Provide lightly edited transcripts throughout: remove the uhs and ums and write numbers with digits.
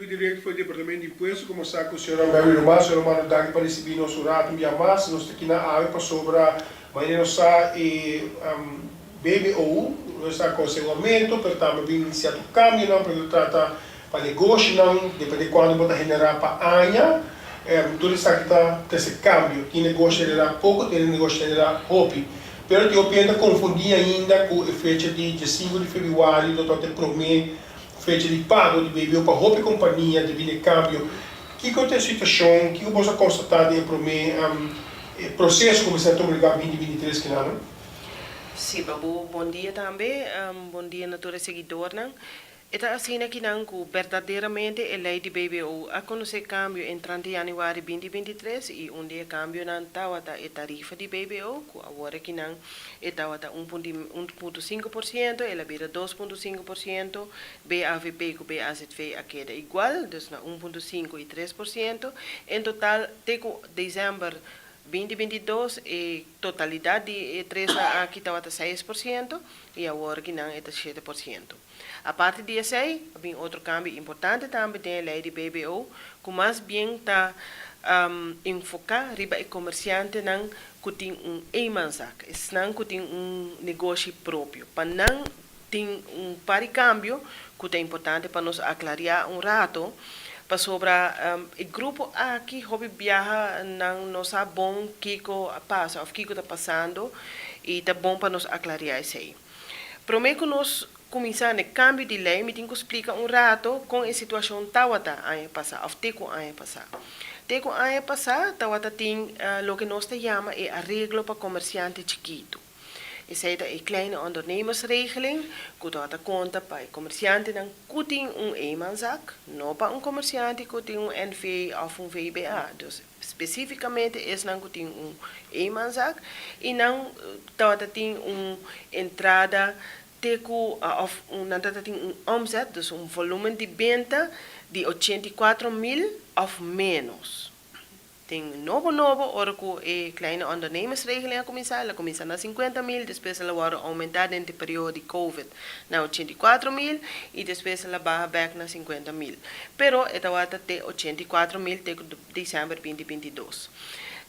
Publico Directo for di Departamento di Impuesto como sa cu señora Mary Román. Señora Román, danki pa ricibi nos un rato un bia mas. Nos ta aki na awe pasobra manera nos sa e BBO nos ta aconseha un aumento, pero tambe bin cierto cambionan, pero ta trata pa negoshinan, depende cuanto bo ta genera pa aña, tur esaki ta trece cambio. Tin negoshi genera poco, tin negoshi genera hopi. Pero tin hopi hende ta confundi ainda cu e fecha di 15 di februari lo ta e prome fecha di pago di BBO pa hopi compania debi na e cambio. Kico ta e situacion? Kico bo a constata den e prome proceso cu mester a tuma lugar 2023 kinana? Si, Babu, bon dia tambe. Bon dia na tur e seguidornan. E ta asina kinan cu berdaderamente e ley di BBO a conoce cambio entrante januari 2023 y un di e cambionan tawata e tarifa di BBO, cu awor kinan e tawata 1.5%, el a bira 2.5%, BAVP cu BAZV a keda igual, dus na 1.5 y 3%. En total, te cu december 2022, e totalidad di e tres aki tawata 6% y awor kinan e ta 7%. Aparte di esey, tin otro cambio importante tambe den e ley di BBO, cu mas bien ta enfoca riba e comerciantenan cu tin un eenmanszaak, esnan cu tin un negoshi propio. Pa nan tin un par di cambio cu ta importante pa nos aclara un rato, pasobra e grupo aki hopi biaha nan no sa bon kico a pasa of kico ta pasando y ta bon pa nos aclara esey. Prome cu nos cuminsa e cambio di ley, mi tin cu splica un rato con e situacion tawata aña pasa, of te cu aña pasa. Te cu aña pasa, tawata tin loke nos ta yama e areglo pa comerciante chikito. Esey ta e kleine ondernemersregeling, cu ta conta pa comerciantenan cu tin un eenmanszaak, no pa un comerciante cu tin un NV of un VBA. Dus specificamente esnan cu tin un eenmanszaak y nan tawata tin un entrada te cu of un nan tawata tin un omzet, dus un volumen di benta di 84 mil of menos. Tin nobo nobo, ora cu e kleine ondernemersregeling a cuminsa, el a cuminsa na 50 mil, despues el a wordo aumenta den e periodo di COVID na 84 mil y despues el a baha back na 50 mil. Pero e tawata te 84 mil te december 2022.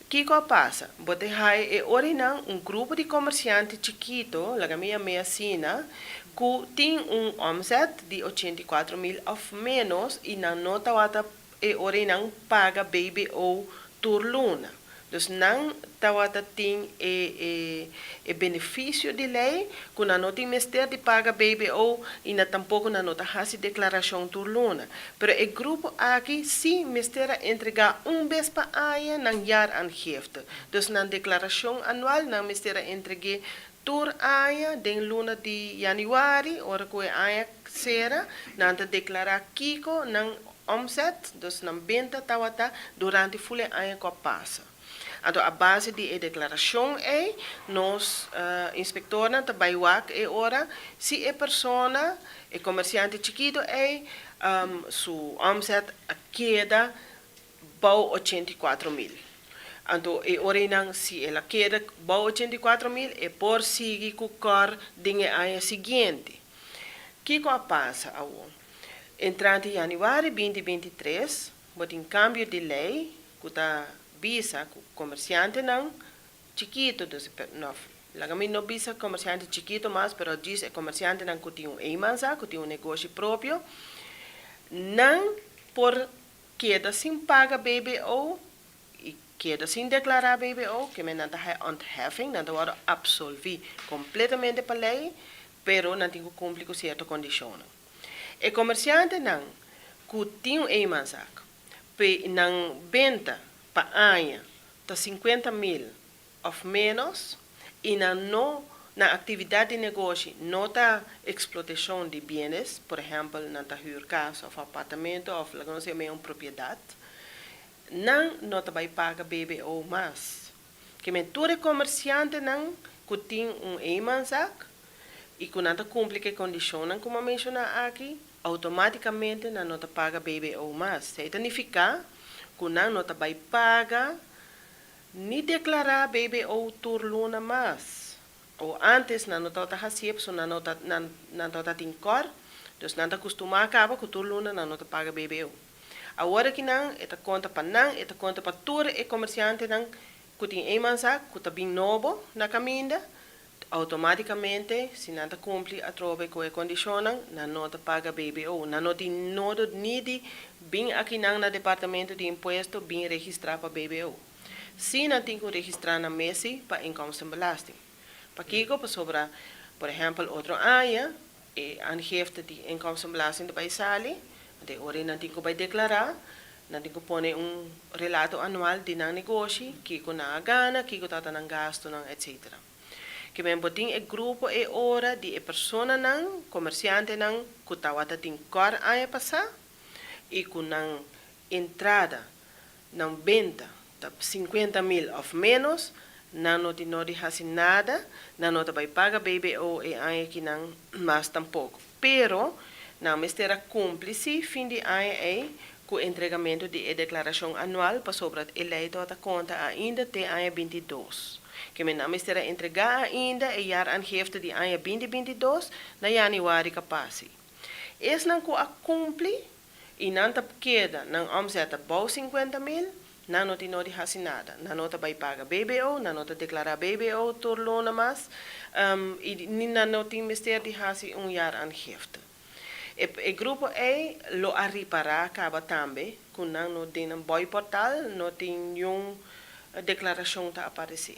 Kico a pasa? Bo ta haya e ora un grupo di comerciante chikito, laga mi yam'e asina, cu tin un omzet di 84 mil of menos y nan no tawata e ora nan paga BBO tur luna. Dus nan tawata tin e beneficio di ley, cu nan no tin mester di paga BBO y nan tampoco nan no ta haci declaracion tur luna. Pero e grupo aki si mester a entrega un bes pa aña nan jaaraangifte. Dus nan declaracion anual nan mester a entrega tur aña den luna di januari, ora cu e aña cera, nan ta declara kico nan omzet, dus nan benta tawata durante full aña cu a pasa. Anto, a base di e declaracion ey, nos inspectornan ta bay wak e ora si e persona, e comerciante chikito ey, su omzet a keda bou 84 mil. Anto, e ora nan, si el a keda bou 84 mil, e por sigui cu KOR den e aña siguiente. Kico a pasa awo? Entrante januari 2023, bo tin cambio di ley, cu ta bisa cu comerciantenan chikito, dus, no, laga mi no bisa comerciante chikito mas, pero djis e comerciantenan cu tin un eenmanszaak, cu tin un negoshi propio, nan por keda sin paga BBO y keda sin declara BBO, kiermen nan ta haya ontheffing, nan ta wordo absolvi completamente pa ley, pero nan tin cu cumpli cu cierto condicion. E comerciantenan cu tin un eenmanszaak, pe nan benta pa aña ta 50 mil of menos y nan no nan actividad di negoshi no ta explotacion di bienes, por ehempel, nan ta huur cas of apartamento of laga nos yama un propiedad, nan no ta bay paga BBO mas. Kiermen tur e comerciantenan cu tin un eenmanszaak y cu nan ta cumpli cu e condicionnan cu mi a menciona aki, automaticamente nan no ta paga BBO mas. Esey ta significa cu nan no ta bay paga ni declara BBO tur luna mas. O antes nan no tabata haci, so nan no ta nan tabata tin KOR. Dus nan ta kustumá kaba ku tur luna nan no ta paga BBO. Awor aki nan e ta konta pa nan, e ta konta pa tur e komersiantenan ku tin eenmanszaak ku ta bin nobo na kaminda, outomátikamente si nan ta kumpli atrobe ku e kondishonnan, nan no ta paga BBO. Nan no tin nodo ni di bin akinan na departamento di impuesto bin registrá pa BBO. Sí nan tin ku registrá nan mes sí pa inkomstenbelasting. Pakiko? Pasobra, por ehèmpel, otro aña e aangifte di inkomstenbelasting ta bai sali, anto e ora ei nan tin ku bai deklará, nan tin ku pone un relato anual di nan negoshi, kiko nan a gana, kiko tabata nan gastunan, etsetera. Ke men bo tin e grupo e ora di e personanan, komersiantenan, ku tabata tin kòr aña pasá i ku nan entrada, nan benta ta 50.000 òf ménos, nan no tin nodi hasi nada, nan no ta bai paga BBO e aña akinan mas tampoko. Pero nan mester a kumpli sí fin di aña ei ku entregamentu di e deklarashon anual pasobra e lei tabata konta ainda te aña 22. Ke men nan mester a entregá ainda e jaaraangifte di aña 2022 na yanüari kapasi. Esnan ku a kumpli i nan ta keda nan omzet ta bou 50.000, nan no tin nodi hasi nada. Nan no ta bai paga BBO, nan no ta deklará BBO tur luna mas, i ni nan no tin mester di hasi un jaaraangifte. E grupo ei lo a ripará kaba tambe ku nan no den nan BOI-portal no tin niun deklarashon ta aparesé.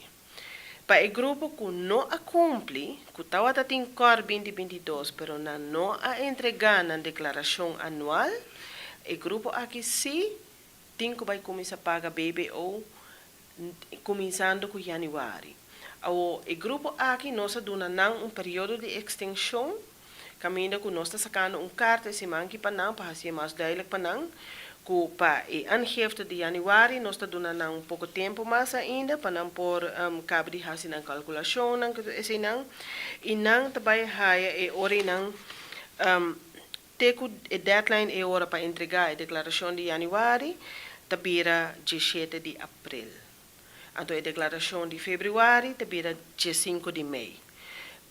Pa e grupo ku no a kumpli, ku tabata tin kòr 2022 pero nan no a entregá nan deklarashon anual, e grupo aki sí tin ku bai kuminsá paga BBO kuminsando ku yanüari. Awor, e grupo aki nos a duna nan un periodo di ekstenshon kaminda ku nos ta sakando un karta e siman aki pa nan pa hasié mas duidelijk pa nan ku pa e aangifte di yanüari nos ta duna nan un poko tempu mas ainda pa nan por kaba di hasi nan kalkulashonnan ku eseinan i nan ta bai haya e ora einan te ku e deadline e ora pa entregá e deklarashon di yanüari ta bira 17 di aprel. Anto e deklarashon di febrüari ta bira 15 di mei.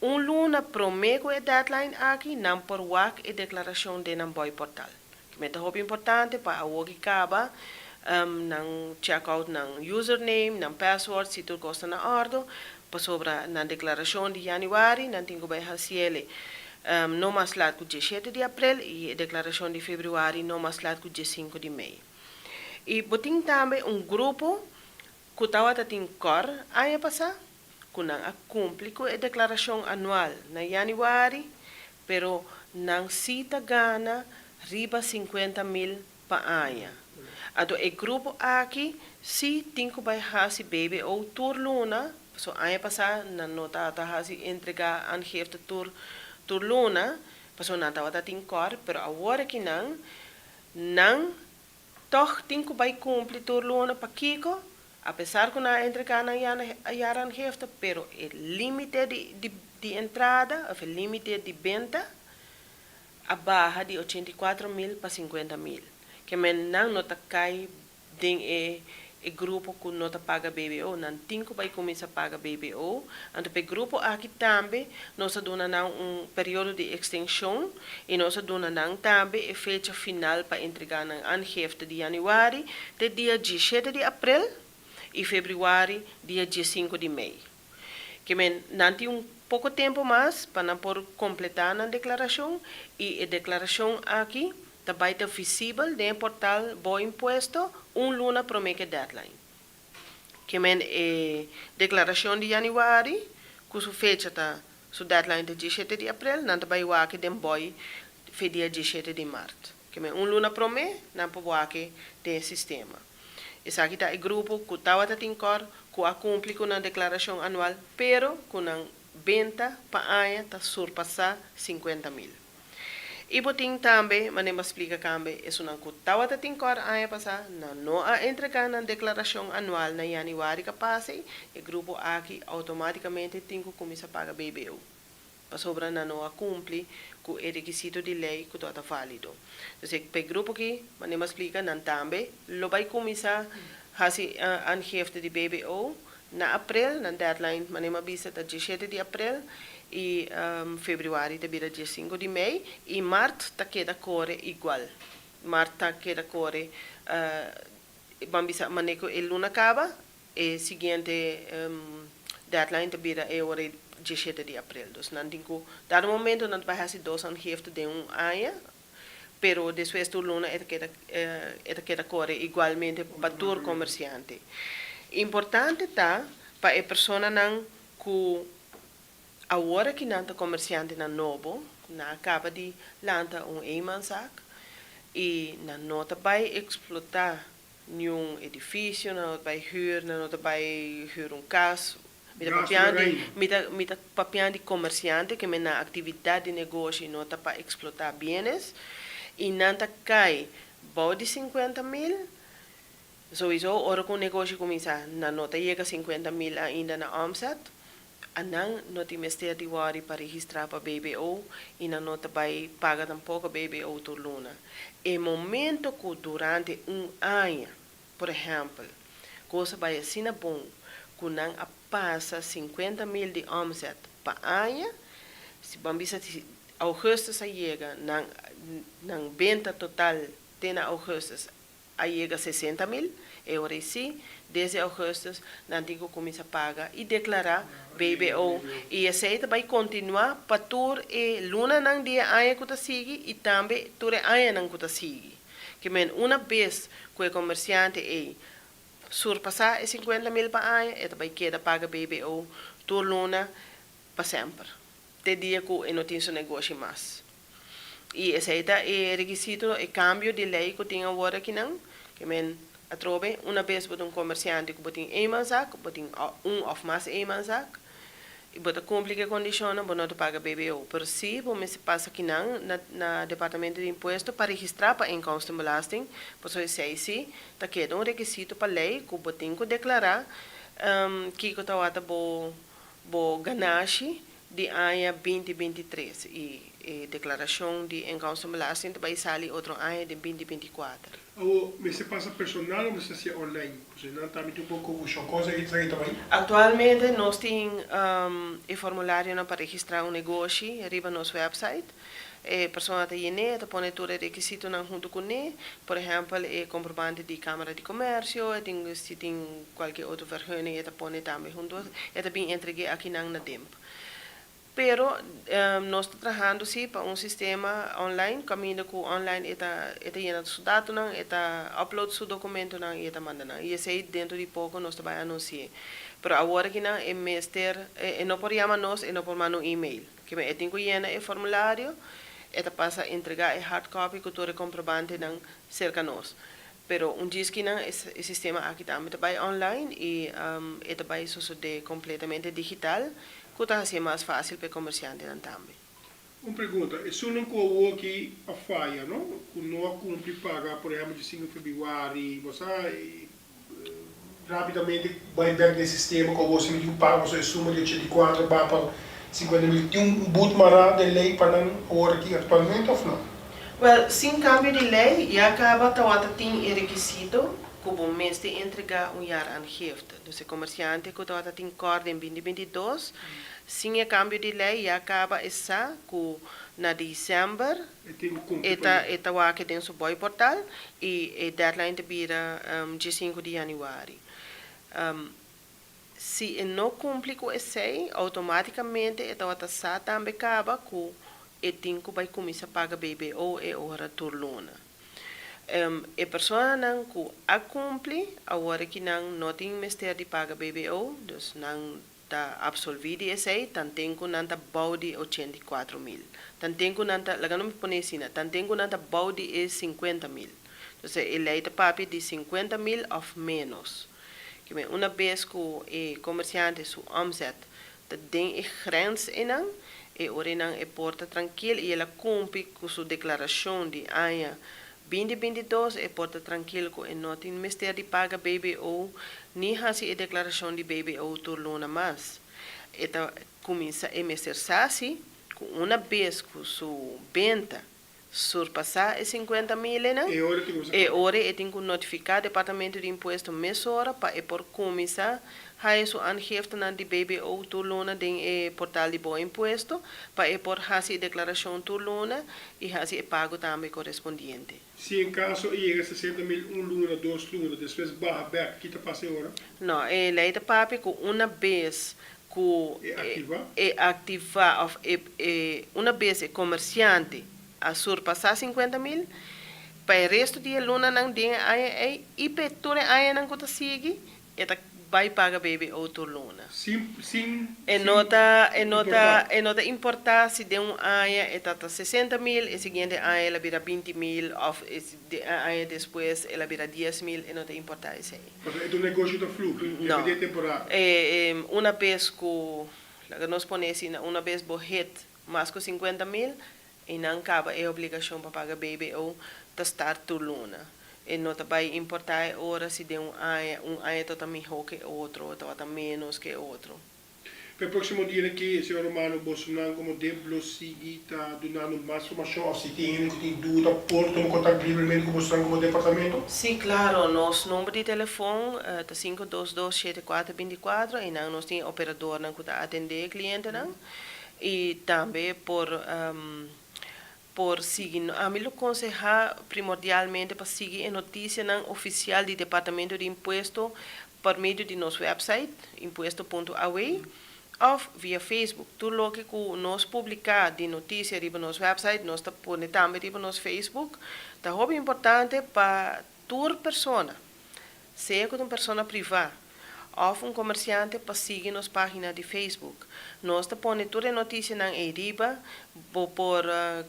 Un luna promé ku e deadline aki nan por wak e deklarashon den nan BOI-portal. Ke ta hopi importante pa awor ki kaba nan check out nan username, nan password, si tur kos ta na òrdu, pasobra nan deklarashon di yanüari nan tin ku bai hasié no mas lat ku 17 di aprel i e deklarashon di febrüari no mas lat ku 5 di mei. I bo tin tambe un grupo ku tabata tin kòr aña pasá, ku nan a kumpli ku e deklarashon anual na yanüari, pero nan sí ta gana riba 50.000 pa aña. Anto e grupo aki sí tin ku bai hasi BBO tur luna, so aña pasá nan no tabata hasi entregá aangifte tur luna, pasobra nan tabata tin kòr, pero awor aki nan tòg tin ku bai kumpli tur luna pakiko, apesar ku nan a entregá nan jaaraangifte, pero e límite di entrada, òf e límite di benta, a baha di 84.000 pa 50.000. Ke men nan no ta kai den e grupo ku no ta paga BBO, nan tin ku bai kuminsá paga BBO. Anto pa e grupo aki tambe nos a duna nan un periodo di ekstenshon i nos a duna nan tambe e fecha final pa entregá nan aangifte di yanüari te dia 17 di aprel i febrüari dia 5 di mei. Ke men nan tin un poko tempu mas pa nan por kompletá nan deklarashon i e deklarashon aki ta bai ta visibel den e portal Bo Impuesto un luna promé ku e deadline. Ke men e deklarashon di yanüari ku su fecha ta su deadline ta 17 di aprel, nan ta bai wak den BOI fe dia 17 di mart. Ke men un luna promé nan por wak den sistema. Esaki ta e grupo ku tabata tin kòr ku a kumpli ku nan deklarashon anual, pero ku nan benta pa aña ta surpasá 50.000. I bo tin tambe, manera mi a splika tambe, esunnan ku tabata tin kòr aña pasá, nan no a entregá nan deklarashon anual na yanüari ku a pasa, e grupo aki outomátikamente tin ku kuminsá paga BBO. Pasobra nan no a kumpli ku e rekisito di lei ku tabata válido. Dus e grupo aki, manera mi a splika, nan tambe lo bai kuminsá hasi aangifte di BBO na aprel, nan deadline, manera mi a bisa, ta 17 di aprel. i febrüari ta bira 15 di mei i mart ta keda kore igual. Mart ta keda kore, ban bisa manera ku e luna kaba, e siguiente deadline ta bira e ora 17 di aprel. Dus nan tin ku dado momento nan ta bai hasi dos aangifte den un aña, pero despues tur luna e ta keda kore igualmente pa tur komersiante. Importante ta pa e personanan ku awor ku nan ta komersiantenan nobo, nan a kaba di lanta un eenmanszaak i nan no ta bai eksplotá ningun edifisio, nan no ta bai huur, nan no ta bai huur un kas. Mi ta papiando di, mi ta papiando di komersiante ku nan aktividat di negoshi no ta pa eksplotá bienes i nan ta kai bou di 50 mil. Sowieso, ora ku un negoshi kuminsá, nan no ta yega 50 mil ainda na omzet, nan no tin mester di wòri pa registrá pa BBO i nan no ta bai paga tampoko BBO tur luna. E momento ku durante un aña, por ehèmpel, kos bai asina bon, ku nan a pasa 50 mil di omzet pa aña, si ban bisa ougùstùs a yega, nan benta total te na ougùstùs a yega 60 mil, e ora sí, desde ougùstùs, nan tin ku kuminsá paga i deklará BBO. I esei bai kontinuá pa tur e lunanan di aña ku ta sigui i tambe tur e añanan ku ta sigui. Ke men un bes ku e komersiante ei surpasá e 50 mil pa aña, e bai keda paga BBO tur luna pa semper. Te dia ku e no tin su negoshi mas. I esei ta e rekisito, e kambio di lei ku tin awor akinan, ke men atrobe, un bes bo ta un komersiante ku bo tin eenmanszaak, bo tin un òf mas eenmanszaak, i bo ta kumpli ku e kondishonnan, bo no ta paga BBO. Pero si bo mester pasa akinan na departamento di impuesto pa registrá pa inkomstenbelasting, pasobra esei sí ta keda un rekisito pa lei ku bo tin ku deklará kiko tabata bo ganashi di aña 2023 i e deklarashon di inkomstenbelasting bai sali otro aña di 2024. O mester pasa personal òf mester hasi online? Pasobra nan tambe tin un poko konfushon. Kon esaki ta bai? Aktualmente nos tin e formulario pa registrá un negoshi riba nos website. E persona ta yen'é, ta pone tur e rekisitonan huntu kuné. Por ehèmpel, e komprobante di Kámara di Komersio, tin, si tin kualke otro vergunning, e ta pone tambe huntu, e ta bin entregá akinan na DIMP. Pero nos ta trahando sí pa un sistema online, kaminda ku online e ta yena su datonan, e ta upload su dokumentonan i e ta manda nan. I esei dentro di poko nos ta bai anunsiá. Pero awor akinan e mester, e no por yama nos, e no por manda un e-mail. Ke men e tin ku yena e formulario, e ta pasa entregá e hard copy ku tur e komprobantenan serka nos. Pero un djiskinan e sistema aki tambe ta bai online i e ta bai sosodé kompletamente digital, ku ta hasié mas fásil pa e komersiantenan tambe. Un pregunta, esunnan ku awor aki a faya, no? Ku no a kumpli paga, por ehèmpel, di 5 febrüari, bo sa, rápidamente bai bèk den sistema ku awor si mi paga so e suma di 84 ba pa 50 mil. Tin un boete mará den lei pa nan awor aki aktualmente òf no? Well, sin kambio di lei, ya kaba tabata tin e rekisito ku bo mester entregá un jaaraangifte. Dus e komersiante ku tabata tin kòrt den 2022, sin e kambio di lei, ya kaba e sa ku na desèmber E tin ku kumpli e ta e ta wak den su boiportal i e deadline ta bira 5 di yanüari. Si e no kumpli ku esei, outomátikamente e tabata sa tambe kaba ku e tin ku bai kuminsá paga BBO e ora tur luna. E personanan ku a kumpli, awor ku nan no tin mester di paga BBO, dus nan ta absolví di esei, tanten ku nan ta bou di 84 mil. Tanten ku nan ta, laga mi pone asina, tanten ku nan ta bou di e 50 mil. Dus e lei ta papia di 50 mil òf ménos. Ke men un bes ku e komersiante su omzet ta den e grens einan, e ora nan e por ta trankil i el a kumpli ku su deklarashon di aña 2022, e por ta trankil ku e no tin mester di paga BBO, ni hasi e deklarashon di BBO tur luna mas. E ta kuminsá e mester sa si, ku un bes ku su benta surpasá e 50 mil einan, E ora tin ku e ora e tin ku notifiká Departamento di Impuesto mesora pa e por kuminsá haya su aangiftenan di BBO tur luna den e portal di Bo Impuesto pa e por hasi e deklarashon tur luna i hasi e pago tambe korespondiente. Si en kaso e yega 60 mil un luna, 2 luna, despues baha bèk, ki ta pasa e ora? No, e lei ta papia ku una bes ku E aktivá? E aktivá òf e una bes e komersiante a surpasá 50 mil, pa e resto di e lunanan den e aña ei i pa tur e añanan ku ta sigui, e ta bai paga BBO tur luna. Sin, sin, E sin no ta, e no ta, importá. E no ta importá si den un aña e ta 60 mil, e siguiente aña el a bira 20 mil, òf e aña despues el a bira 10 mil, e no ta importá esei. Pasobra e negoshi ta fluhi, No. depende di temporada. Una bes ku, laga nos pone asina, una bes bo hit mas ku 50 mil, einan kaba e obligashon pa paga BBO ta start tur luna. E no ta bai importá e ora si den un aña, un aña ta mihó ku otro, ta ménos ku otro. Pa e próksimo dia aki, señor Romano, bosonan komo DIMP lo sigui ta dunando mas informashon òf si tin hende ku tin duda por tuma kontakto libremente ku bosonan komo departamento? Sí, klaro. Nos number di telefòn ta 522-7424 i nan nos tin operadornan ku ta atendé klientenan i tambe por sigui. Ami lo konsehá primordialmente pa sigui e notisianan ofisial di Departamento di Impuesto pa medio di nos website impuesto.aw òf via Facebook. Tur loke ku nos publiká di notisia riba nos website, nos ta pone tambe riba nos Facebook. Ta hopi importante pa tur persona, sea ku un persona privá òf un komersiante, pa sigui nos página di Facebook. Nos ta pone tur e notisianan riba, bo por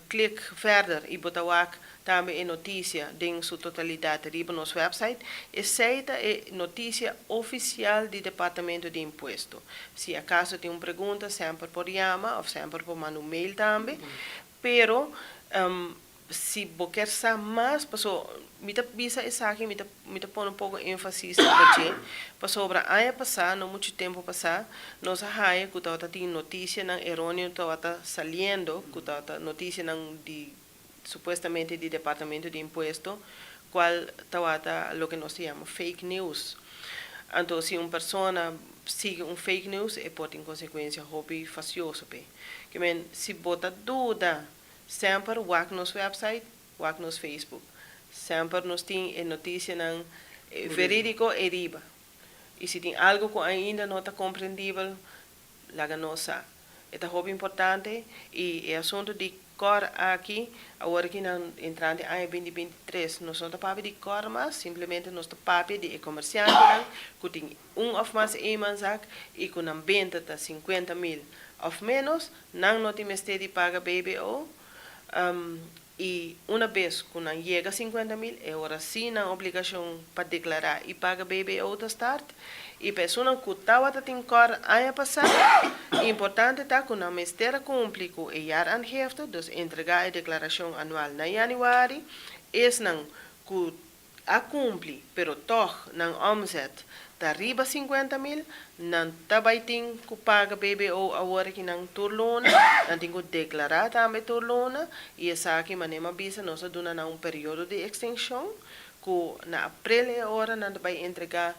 klik verder i bo ta wak tambe e notisia den su totalidat riba nos website. Esei ta e notisia ofisial di Departamento di Impuesto. Si akaso tin un pregunta, semper por yama òf semper por manda un mail tambe. Pero si bo ke sa mas, paso mi ta bisa esaki, mi ta pone un poko énfasis riba pasobra aña pasá, no muchu tempu pasá, nos a haya ku tabatin notisianan eróneo tabata saliendo, ku tabata notisianan di supuestamente di Departamento di Impuesto, kual tabata loke nos ta yama fake news. Anto, si un persona sigui un fake news, e por tin konsekuensia hopi fastioso p'e. Ke men, si bo ta duda, semper wak nos website, wak nos Facebook. Semper nos tin e notisianan verídiko riba. I si tin algu ku ainda no ta komprendibel, laga nos sa. Ta hopi importante i e asuntu di KOR aki, awor ku nan entrante aña 2023, nos no ta papia di KOR mas, simplemente nos ta papia di e komersiantenan ku tin un òf mas eenmanszaak i ku nan benta ta 50 mil òf ménos, nan no tin mester di paga BBO. I una bes ku nan yega 50 mil, e ora sí nan obligashon pa deklará i paga BBO ta start. I persona ku tabata tin KOR aña pasá, importante ta ku nan mester kumpli ku e jaaraangifte, dus entregá e deklarashon anual na yanüari, esnan ku a kumpli, pero toch nan omzet ta riba 50 mil, nan tambe tin ku paga BBO awor ku nan tur luna, nan tin ku deklará tambe tur luna, i esaki manera m'a bisa, nos a duna nan un periodo di ekstenshon, ku na aprel e ora nan bai entregá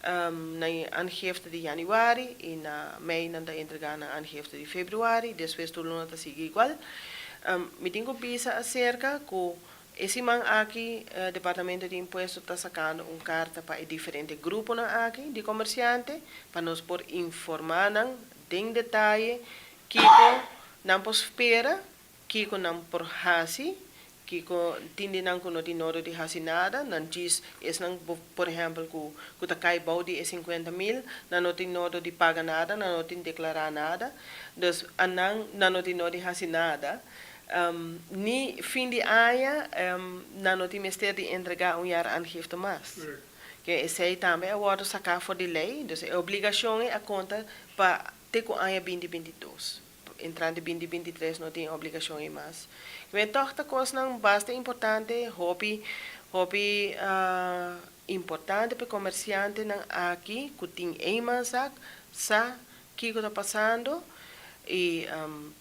nan aangifte di yanüari i na mei nan ta entregá nan aangifte di febrüari, despues tur luna ta sigui igual. Mi tin ku bisa aserka ku e siman aki Departamento di Impuesto ta sakando un karta pa e diferente gruponan aki di komersiante pa nos por informá nan den detaye kiko nan por spera, kiko nan por hasi, kiko tin di nan ku no tin nodo di hasi nada, nan djis esnan, por ehèmpel, ku ta kai bou di e 50 mil, nan no tin nodo di paga nada, nan no tin deklará nada, dus nan no tin nodo di hasi nada. Ni fin di aña nan no tin mester di entregá un jaaraangifte mas. Ku esei tambe a wòrdu saká for di lei, dus e obligashon a konta pa te ku aña 2022. Entrante 2023 no tin obligashon mas. Ma toch ta kosnan basta importante, hopi hopi importante pa komersiantenan aki ku tin eenmanszaak, sa kiko ta pasando. I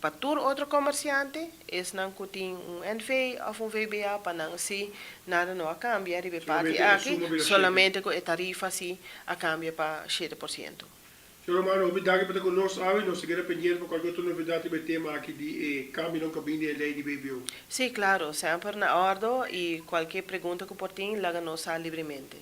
pa tur otro komersiante, esnan ku tin un NV òf un VBA, pa nan si nada no a kambia riba e parti Solamente e aki, suma bira 7. Solamente ku e tarifa si a kambia pa 7%. Señor Romano, hopi danki pa ta ku nos awe. Nos ta keda pendiente pa kualke otro novedat riba e tema aki di e kambionan ku a bini di e lei di BBO. Sí, klaro, semper na òrdu i kualke pregunta ku por tin, laga nos sa libremente.